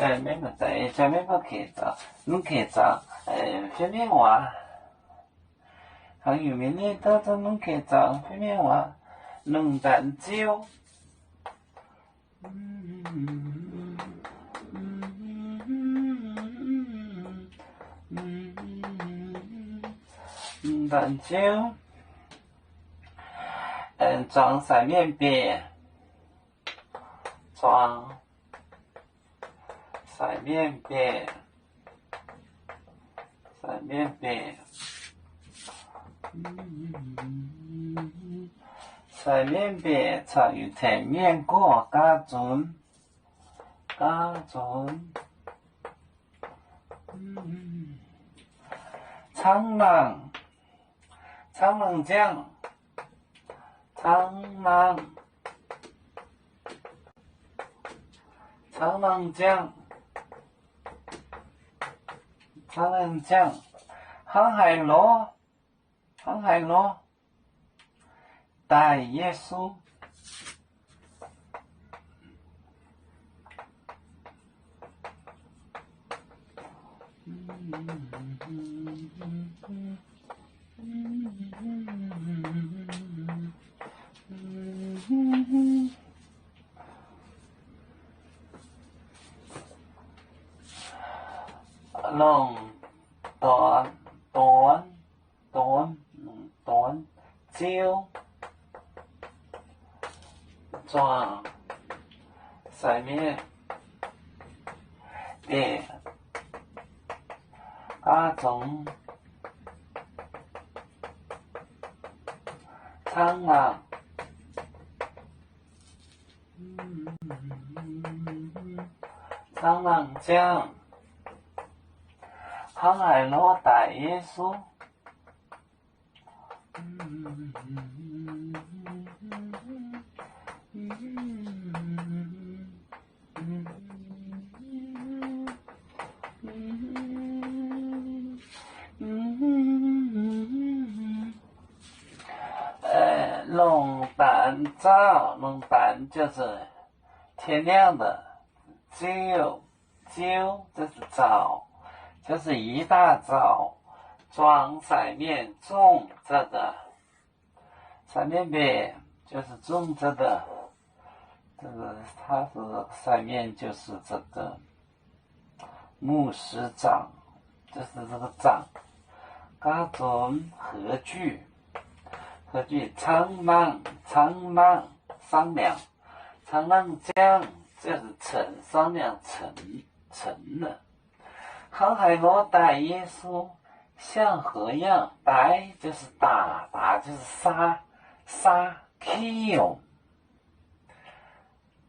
Maiv maaih za'eix, maiv maaih keix zaux, lungh keix zaux fiev mienv waac. Hnangv yuc mienh ni douh zungv lungh keix zaux fiev mienv waac. Lungh ndanc ziouv. Lungh ndanc ziouv. Zuangx sai mienh mbiec. Zuangx sai mienh mbiec. Sai mienh mbiec. Sai mienh mbiec caux Yiutai mienh gorx gaav zunx. Gaav zunx. Caangv nangh. Caangv nangh ziangh. Caangv nangh. Caangv nangh ziangh. Caangv nangh ziangh. Hnangv haaix nor? Hnangv haaix nor daaih Yesu? Longc dorn, dorn, dorn, longc dorn ziouv zuangx sai mienh mbiec gaav zunx caangv nangh. Caangv nangh ziangh. Hnangv haaix nor daic Yesu? Longc danx zaux, longc danx 就是天亮的, ziouv, ziouv 就是早, 就是一大早, zuangx sai mienh zungh 这个, sai mienh mbiec 就是 zungh 这个, 这个他是 sai mienh 就是 这个 牧师长, 就是这个长, gaav zunx 合聚, 合聚 caangv nangh, caangv nangh, 商量, caangv nangh ziangh 就是 成, 商量 成, 成了. Hnangv haaix nor daic Yesu? 像河样, daic 就是打, 打 就是杀, 杀, kill.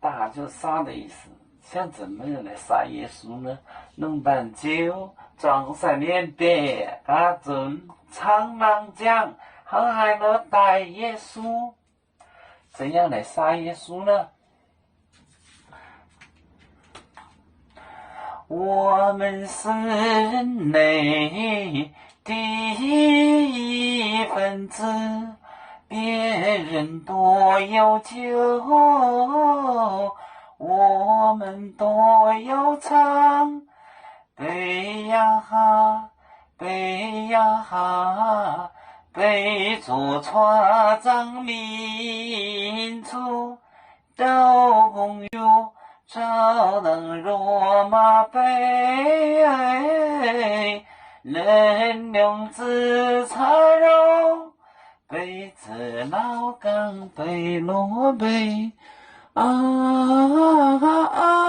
打就是杀的意思。像怎么样来杀耶稣呢？Lungh ndanc ziouv zuangx sai mienh mbiec gaav zunx caangv nangh ziangh, hnangv haaix nor daic Yesu? 怎样来杀耶稣呢？ 我们是人类的一份子，别人多有酒，我们多有唱。杯呀哈，杯呀哈，杯中穿张明珠。 交朋友，照得罗马杯，能用紫砂壶，杯子老梗被落杯。啊啊啊！